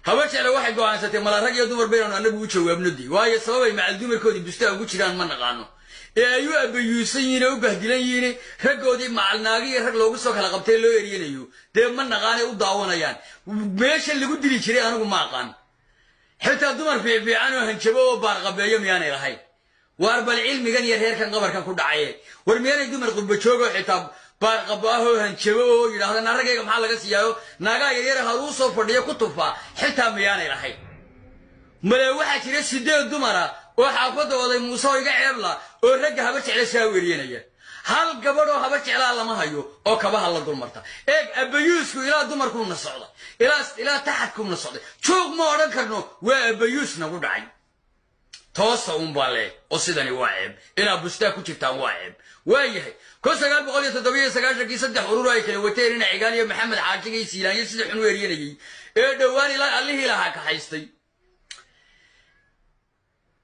Habar Jeclo waxay go'aansatay mala rag iyo dumar baynaanu annagu u jawaabno dii, waayo sababay macal dumarkoodii bustaa ugu jiraan ma naqaano, ee ay u abayuusan yihiin oo u bahdilan yihiin raggoodii macal naagi iyo rag loogu soo kala qabtay loo eryanayo, dee ma naqaanay u daawanayaan. Meesha lagu dili jiray anigu ma aqaan, xitaa dumar fiicfiican oo hanjabo oo baarqabeeyo miyaanay lahayn? Waar bal cilmigan iyo reerkan qabarkan ku dhacaye, war miyaanay dumar qurbajoogoo xitaa baarqabo ah oo hanjabo oo yidhaahda naaragayga maxaa laga siiyaayo naagaa yaryar haruu soo fadhiyo ku tufaa xitaa miyaanay lahayn? Male waxaa jira 8 dumara oo xaafadda Oday Muuse oo iga ceebla oo ragga Habar Jecla saa weeryanaya. Hal gabadh oo Habar Jeclaa lama hayo oo kabaha la dulmarta. Eeg, abayuusku ilaa dumarkuuna socda, ilaa taxadkuuna socday. Joog ma odhan karno, waa abayuus nagu dhacay. Toosa uunbaa leeg oo sidani waa ceeb, inaad bustaa ku jirtaan waa ceeb. Waa yahay, 1997-kii 3 urur ay kala wateen ina Cigaal iyo Maxamed Xaajiga iyo Siilaanyo sida xun u eryanayay ee dhowaan ilaa allihii lahaa kaxaystay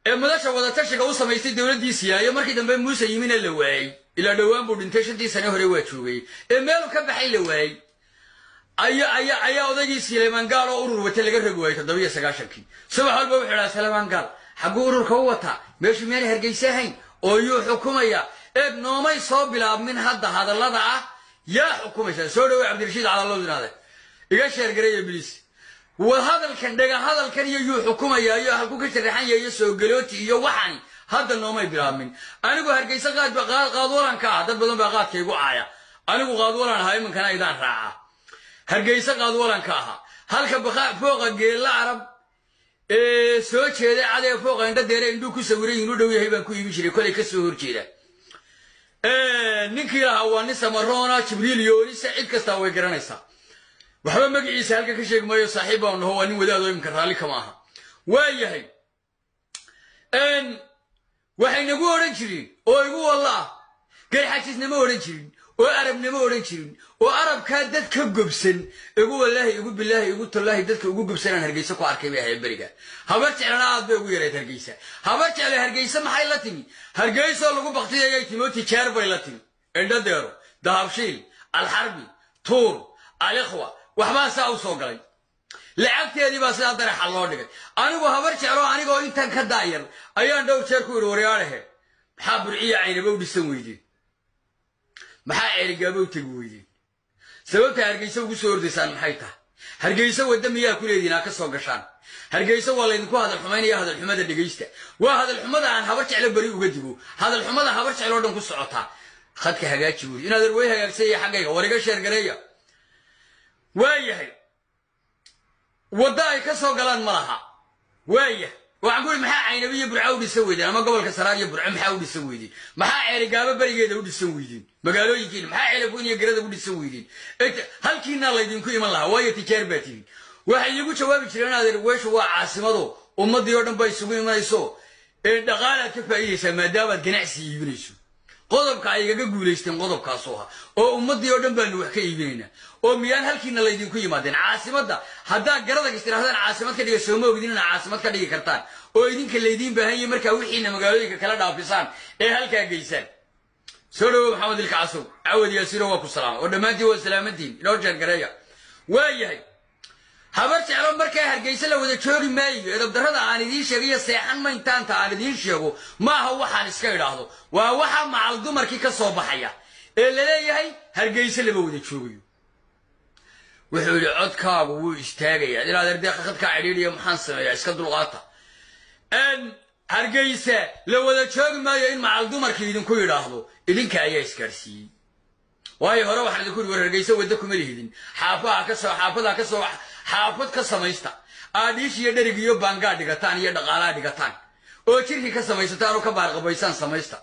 ee madasha wadatashiga u samaystay dowladdii Siilaayo, markii dambe Muuse yimina la waayey, ilaa dhowaan buu dhintay, 5-tii sane hore waa joogay ee meelu ka baxay la waayey, ayaa odaygii Sileymaan Gaal oo urur wata laga rogi waayey 97-kii. Subax walba wuxuu idhaha Saleymaan Gaal xagguu ururka u wataa? Meeshu miyaanay Hargeysa ahayn oo yuu xukumaya? Eeg, noomay soo bilaabmin hadda hadallada ah yaa xukumaysa. Soo dhawow Cabdirashiid Calalow, inaade iga sheergareeya biliis. War hadalkan dhega hadalkan iyo yuu xukumaya iyo halkuu ka sharaxan yahay iyo soo galooti iyo waxani hadda noomay bilaabmin. Anigu Hargeysa qaad qaadwalan ka ah, dad badan baa qaadka igu caaya. Anigu qaadwalan ahaa, iminkana idaan raaca. Hargeysa qaadwalan ka ahaa, halka fooqa Geella Arab ee soo jeeda cadee fooqa indho deere indhuu ku sawiran yihiin u dhow yahay baan ku iibin jiray. Kolay ka soo horjeeda ninkii lahaa waa nin Samaroona, Jibriil Yoonisa, cid kastaa way garanaysaa. Waxba magaciisa halka ka sheegi maayo, saaxiib baan naho, waa nin wadaadoo iminka raalli kama aha. Waa yahay, waxay nagu odhan jireen oo igu walla ah Garxajisnama odhan jirin oo Arabnama odhan jirin oo Arabkaa dad ka gobsan, igu wallaahi, igu bilaahi, igu tallaahi, dadka ugu gobsanaan Hargeysa ku arkay bay ahayd beriga. Habar Jeclana aad bay ugu yarayd Hargeysa. Habar Jecle Hargeysa maxay la timi? Hargeysoo lagu baktiyayay timi oo tijaar bay la timi. Indhadeero, Dahabshiil, Alxarbi, Tuur, Alikhwa, waxbaa saa u soo galay, lacagteedii baa sidaa daraxa loo dhigay. Anigu Habar Jeclo anigoo intan ka daayar ayaan dhowr jeer ku yidhi, waryaadhahe, maxaa Burciya Caynaba u dhisan weydeen? Maxaa Ceerigaaba u tegi weydeen? Sababta Hargeysa ugu soo ordaysaan maxay tahay? Hargeysa wadda miyaa ku leediin aa ka soo gashaan? Hargeysa waa laydinku hadal xumaynaya. Hadalxumada dhegaysta, waa hadalxumada aan Habar Jeclo beri uga digo, hadalxumada Habar Jeclo o dhan ku socotaa. Khadka hagaaji buuri inaad way hagaagsanya xaggayga, war iga sheergareeya. Waa yahay, waddo ay ka soo galaan ma laha. Waayah, waxaan ku yidhi, maxaa Caynabi iyo Burco u dhisan weydeen? Ama gobolka Saraar iyo Burco maxaa u dhisan weydeen? Maxaa Ceerigaabo berigeeda u dhisan weydeen? Magaalooyinkiina maxaa Ceelafuyn iyo Garada u dhisan weydeen? Halkiinaa laydinku iman lahaa, waayo tijaar baa tihin. Waxay iigu jawaabi jireen, adeer, weeshu waa caasimado, ummaddii oo dhan ba isugu imanayso, ee dhaqaalaad ka faa'iidaysaa maadaamaad ganacsi iibinayso. Qodobka ay igaga guulaysteen qodobkaasu ahaa, oo ummaddii oo dhan baanu wax ka iibinaynaa oo miyaan halkiina laydinku yimaadeen caasimadda? Haddaad Garadag istirahdaan caasimad ka dhiga, sooma ogdin inaa caasimad ka dhigi kartaan oo idinka laydiin baahan yahay markaa wixiina magaalooyinka kala dhaafisaan ee halkaa geysaan? Soo dhawow Maxamed Ilka Casow, Cawad Yaasiino, waa ku salaama oo dhammaantiin waa salaamantiin. Inoo sheergareeya. Waa yahay, Habar Jeclo markaa Hargeysa la wada joogi maayo. Edabdarrada aan idiin sheegayo seexan mayntaanta aan idiin sheego maaha waxaan iska idhaahdo, waa waxa macal dumarkii ka soo baxaya ee laleeyahay Hargeysa lama wada joogayo. Wuxuu yidhi codkaagu wuu istaagayaa inaad erdeeqa khadkaa cidhiidhiya, maxaan sameeyaa? Iska dulqaata. Hargeysa la wada joogi maayo in macal dumarkii idinku yidhaahdo, idinka ayaa isgaadhsiiyey. Waayo hore waxaan idinku yidhi, war Hargeysa wadda kuma lihidin, xaafaha ka soo xaafadaa ka soo xaafad ka samaysta, aadhiish iyo dherig iyo baangaa dhigataan iyo dhaqaalaa dhigataan oo jirkii ka samaysataan oo ka baarqabaysaan samaysta.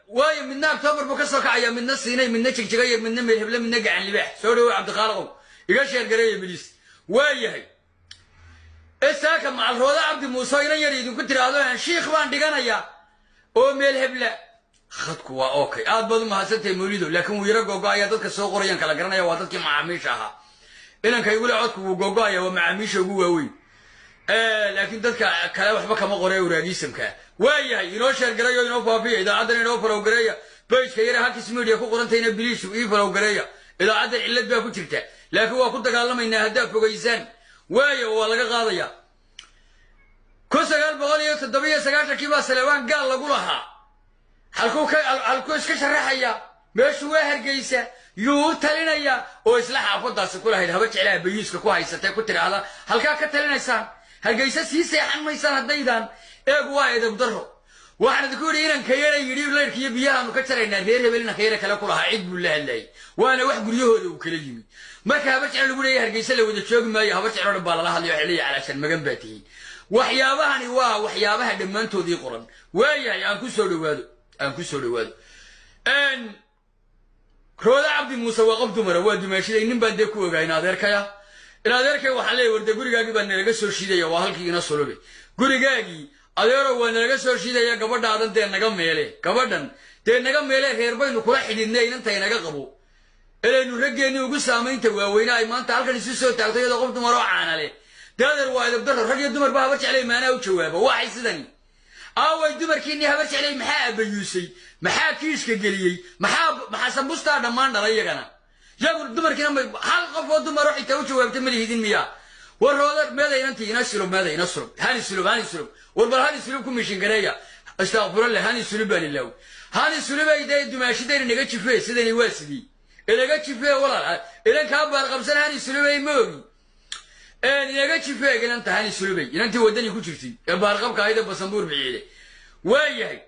Waayo midna Octoobar buu ka soo kacaya, midna Siinay, midna Jigjigayar, midna Meelheble, midna Gacan Libaax. Soo dhawo Cabdikhaalaqow, iga sheergareeya biliis. Waa yahay, esaaka macalrooda Cabdi Muuse inan yar idinku tiraahdo shiikh baan dhiganayaa oo meel hebla. Khadku waa okay, aad baad u mahadsantahay Mawlido, laakiin wuu yaro googo-aya. Dadka soo qorayaan kala garanaya, waa dadkii macaamiisha ahaa. Inanka igule codku wuu googo-aya waa macaamiisha ugu waaweyn, laakiin dadka kale waxba kama qore waraagiisamka. Waa yahay, inoo sheergareeyo, inoo faafiya idaacaddan, inoo follow gareeya page-ka yare Hakis Media ku qorantayna, biliis ii follow gareeya. Idaacaddan cillad baa ku jirta, laakiin waa ku dagaalamaynaa haddaad fogaysaan. Waayo waa laga qaadayaa. 1997-kii baa Saleebaan Gaal lagu lahaa. Halkuu iska sharaxaya? Meeshu waa Hargeysa. Yuu u talinaya? Oo isla xaafadaasi ku lahayd Haba Jeclaha bayuuska ku haysatee ku tidhaahda halkaa ka talinaysaan, Hargeysa sii seexan maysaan haddaydaan. Eegu waa edeb darro. Waxaan idinku yidhi inanka yara yidhi layrka iyo biyahaanu ka jaraynaa reer hebel, inanka yara kale ku lahaa cid buu la hadlayay, waana wax guryahooda uu kala yimi. Marka Habar Jecel lagu leeyahay Hargeysa la wada joogi maayo, Habar Jecel oo dhan baa lala hadlaya. Waxay leeyahay calaashan magan baa tihiin. Waxyaabahani waa waxyaabaha dhammaantoodii qoran. Waayahay, aan ku soo dhawaado, aan ku soo dhawaado. Rooda Cabdi Muuse waa qof dumara, waa dumaashiday. Nin baan dee ku ogaa in adeerkaya, in adeerkay. Waxaan leeyahay warde gurigaagii baa nalaga soo shiidaya. Waa halkii ina sulube gurigaagii adeero waa nalaga soo shiidaya. Gabadhaadan dee naga meele, gabadhan dee naga meele. Reer baynu kula xidhiidnay, inanta inaga qabo. Inaynu raggeennii ugu saamaynta waaweyne ay maanta halkan isu soo taagto iyadoo qof dumar oo caana leh. Dee adeer waa edab darro. Rag iyo dumarba Habar Jeclay maanaa u jawaaba. Waxay sidani aaway dumarkiinnii Habar Jeclay? Maxaa abayuusay? Maxaa kiishka geliyey? Maxaa sambustaa dhammaan dhalay iyagana? Yagu dumarkiina hal qof oo dumar oo xitaa u jawaabta ma lihidin miyaa? War rooda meeda, inantii ina sulub meeda, ina sulub, hani sulub, hani sulub. War bal hani sulub ku mishin gareeya. Astaqfirullah, hani sulub baan ilaaw. Hani sulubay dee dumaashidayna naga jifee. Sidani waa sidii inaga jifee walaal, inan kaa baar qabsan. Hani sulubay ma ogi, inaga jifee inanta hani sulubay, inantii waddani ku jirtay ee baarqabka ahayd ee basanbuur biciide. Waayahay,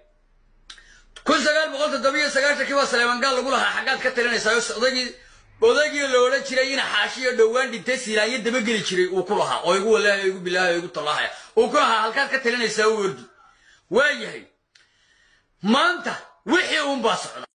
1997-kii baa Saleebaan Gaal lagu lahaa xaggaad ka talinaysaa. Odaygii la odhan jiray ina xaashiyo dhowaan dhintay Siilaanyo dabageli jiray uu ku lahaa, oo igu wallaahi, igu bilaahi, igu tallahaya uu ku lahaa halkaad ka talinaysaa u ordi. Waayahay, maanta wixii uunbaa socda.